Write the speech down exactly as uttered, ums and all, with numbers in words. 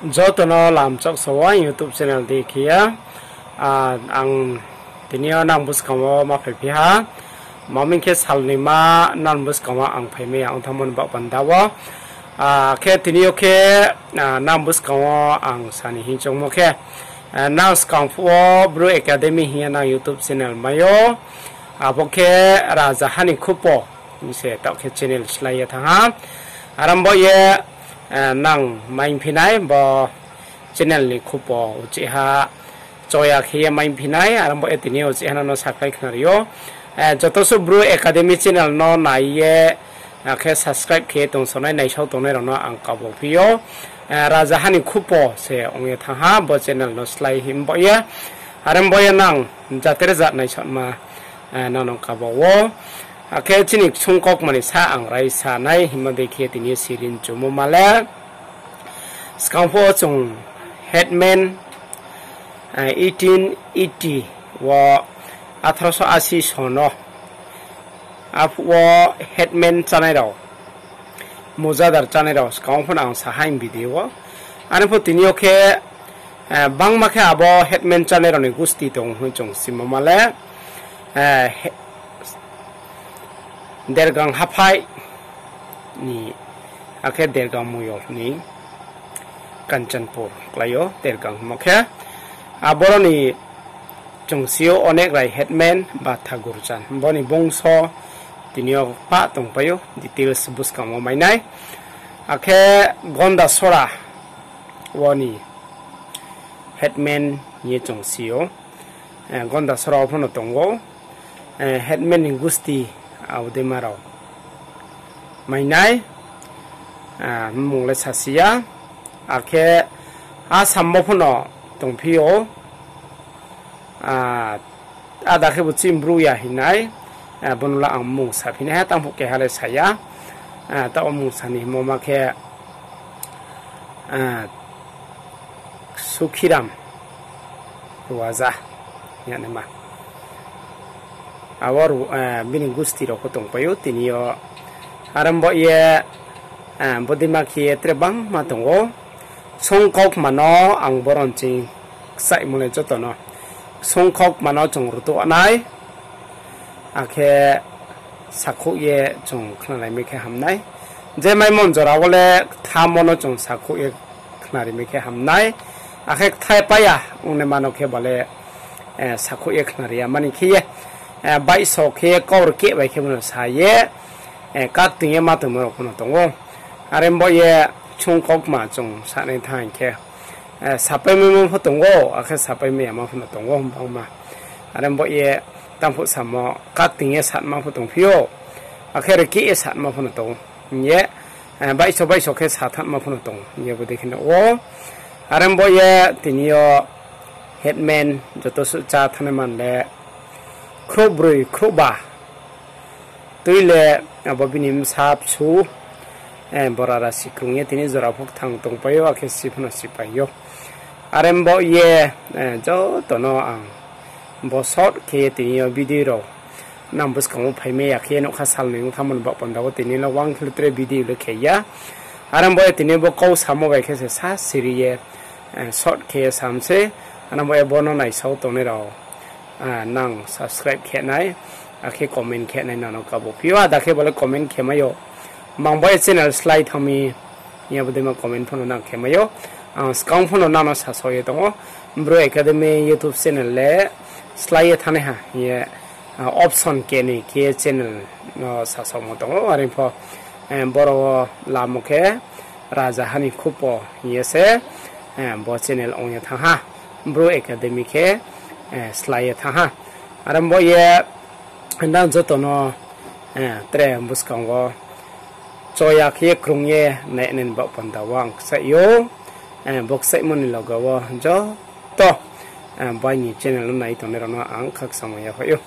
Joto no lamchoksa wo ang YouTube channel dei khe ye, ang tini yo nang buskang wo ma phaiphi ha. Maming khe salnoi ma nang buskang wo ang phaimai ya ong thanngmo ni baoh panda wo. Khe tini yo khe, nang buskang wo ang sa ni hing choungmo khe, nang skang phuh wo Bru Academy hing ye nang YouTube channel mai ou. Abo khe Rajaha ni Khupo hing se taoh khe channel slái ye thanng ha. Are ong baoh ye, nang maiphi nai bo channel ni khupo uchih ha choya khe ye maiphi nai, are ong baoh ye tini uchih ha no no subscribe khnari ou. Joto suh Bru Academy channel no nai ye, akhe subscribe khe ye tongsonai naisao tongnai rao no ang kabo phi ou. Rajaha ni Khupo se ong ye thanng ha bo channel no slái hing baoh ye. Are ong baoh ye nang jaterjat naisonma, nang no kabo ou. Akhe chini ksung kaukma ni sa ang raisa nai hingmo dei khe tini yo sirin chumo ma le. Skang phuh wo chung headman, eighteen eighty wo, আঠারোশো আশি সন wo, aphuh wo headman chánai rao, mujadar chánai rao skang pho no ang sa ha hing video wo. Are pho tini yo khe, bangma khe abo headman chánai rao ni gusti tong hing chung simo ma le, Dergang haphai ni, akhe Dergang moyol ni Kanchanpur klái ou Dergang hingmo khe. Aboro ni chung si ou Onek Rai headman ba Thagurchan, bo ni bongso tini yo pah tongpai ou, details buskang wo mai nai. Akhe Gondasora wo ni headman hing ye chung si ou. Gondasora wo pho no tong ou. Headman ni gusti abo deima rao mai nai, mmung le sasi ya. Akhe Assam wo pho no tongphi ou. Ada khe bo chini Bru ya hing nai, bo no le ang mmung saphi nai ha, tang phuh keha le sa ya. Taoh wo mmung sa ni hingmo ma khe, Sukhiram Ruaja hing ya naima. Abo, bini gusti rao pho tongpai ou tini yo. Are ong baoh ye, bo deima khe ye tre bangma tong ou. Ksung kaukma no ang boron ching kchaihmo le joto no. Ksung kaukma no chung rtuh nai. Akhe sakhouh ye chung khnalaimai khe ham nai. Je maimo jora wo le kthamo no chung sakhouh ye khnarimaikhe hamnai. Akhe kthai paiya ongnaima no khe ba le, sakhouh ye khnari ya mani khe ye, baihso khe ye kaurkeh bai khe bo no sa ye, kakting ye ma tongmo rao pho no tong ou. Are bo ye ksung kaukma chung sanai thanng khe, sapaimaimo pho tong ou, akhe sapaimai yama pho no tong ou bangma. Are bo ye tangphuh samo kakting ye sanma pho tongphi ou, akhe rkeh ye sanma pho no tong ou hing ye, baihso baihso khe sathanma pho no tong ou hing ye bo dei khe no ou. Are bo ye tini yo headman joto suh chá thanngnaima le khrouhbroi khrouhba tui le abo bini bsa bsu, bora rasi krung ye tini jora pho kthang tongpai ou, akhe si pho no sipai ou. Are bo ye, joto no ang bo short khe ye tini yo video rao nang buskang wo phaimai ya khe ye nougkha sal noi ong thanngmo ni baoh panda wo tini le uang khe le tre video le khe ya. Are bo ye tini bo kau samo bai khe se sa siri ye, short khe ye sam se. Are bo ye bo no naisao tongnai rao, nang subscribe khe nai, akhe comment khe nai nang no kabo phi ou, ada khe bo le comment khe mai ou. Mang bo ye channel slái thanng mi, hing ye bo deima comment pho no nang khe mai ou. Ang skang pho no nang no sasao ye tong ou, Bru Academy YouTube channel le slái ye thanngnaiha hing ye, option kenoi khe channel no sasaomo tong ou. Are pho, boro wo lamo khe Rajaha ni Khupo hing ye se, bo channel ong ye thanng ha. Bru Academy khe, slái ye thanng ha. Are bo ye nang joto no, tre buskang wo choya khe ye krung ye nai nai ni baoh panda wo ang kchaih ou. Bo kchaihmo ni loge wo joto, bo aini channel no nai tongnai rao no ang khakchangmo yaphai ou.